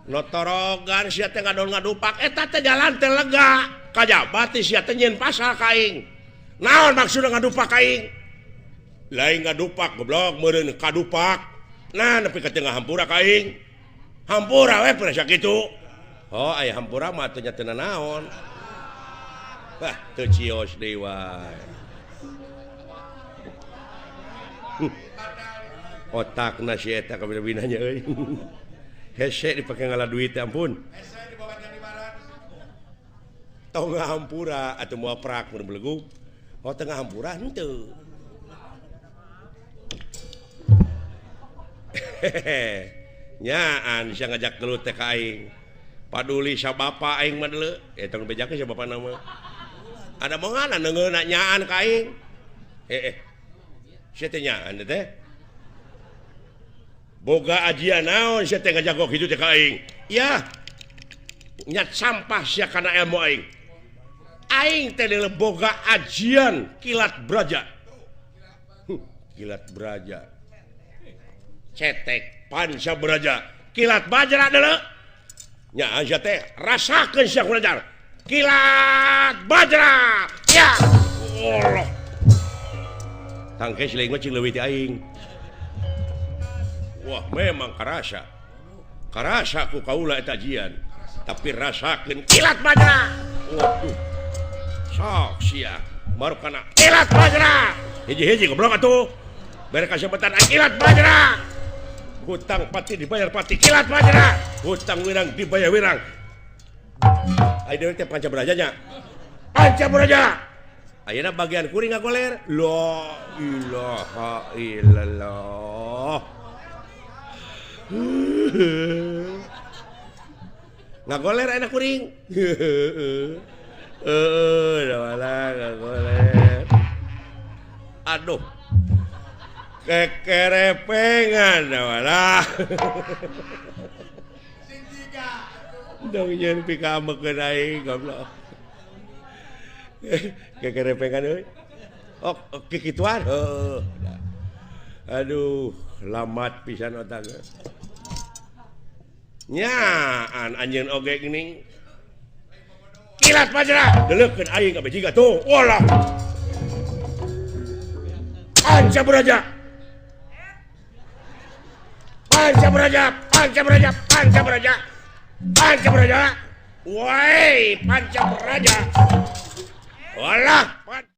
Notorogan sia teh ngadon ngadupak eta teh jalan teh lega. Kajaba teh sia teh nyieun pasal ka aing. Naon maksudna ngadupak ka aing? Lain ngadupak goblok meureun kadupak. Nah nepi ka tengah hampura ka aing. Hampura we pernah sakitu. Oh, aya hampura mah atuh nya teu nanaon. Wah, teu cios deui wae. Otakna si eta kabina-binanya euy. Hese dipake ngala duit teh ampun. Hese dibawa jadi barat. Tong hampura atuh moal prak mun belegug. Oh, tengah hampura henteu. Hehehe. Nyaan sia ngajak gelut teh ka aing. Paduli sa bapa aing mah deuleu. Tong bejakeun sa bapana mah. Ada mongan neungeuna nyaan ka aing. Sia teh nyaan teh. Boga ajian naon sia teh ngajago kitu teh ka aing. Yah. Nyat sampah sia kana ilmu aing. Aing teh deuleu boga ajian kilat braja. Kilat braja. Cetek panca braja kilat bajra deuleu nya sia teh rasakeun sia kulajar kilat bajra ya Allah tangke si lain mah cing leuwih ti aing. Wah memang karasa karasa ku kaula eta ajian tapi rasakeun kilat bajra. Waduh sok sia baru kana kilat bajra hiji-hiji goblok atuh bere kasepetan kilat bajra. Hutang pati dibayar pati kilat bajra, hutang wirang dibayar wirang. Ayo deui teh panca braja nya. Panca braja. Ayeuna bagian kuring ngagoler. La ilaha illallah. Ngagoler ayeuna kuring. Heueuh, da ngagoler. Aduh. Kekerepengan walah. Dong nyeun pikamekeun aing goblok. Kekerepengan euy. Oh, kikituan. Heuh. Aduh, lamat pisan otak. Nyaan anjeun oge geuning. Kilat bajra, deuleukeun aing ka bejiga tuh. Walah. Anca beraja. Panca beraja, panca beraja, panca beraja, panca beraja, woi, panca beraja, walah, panca.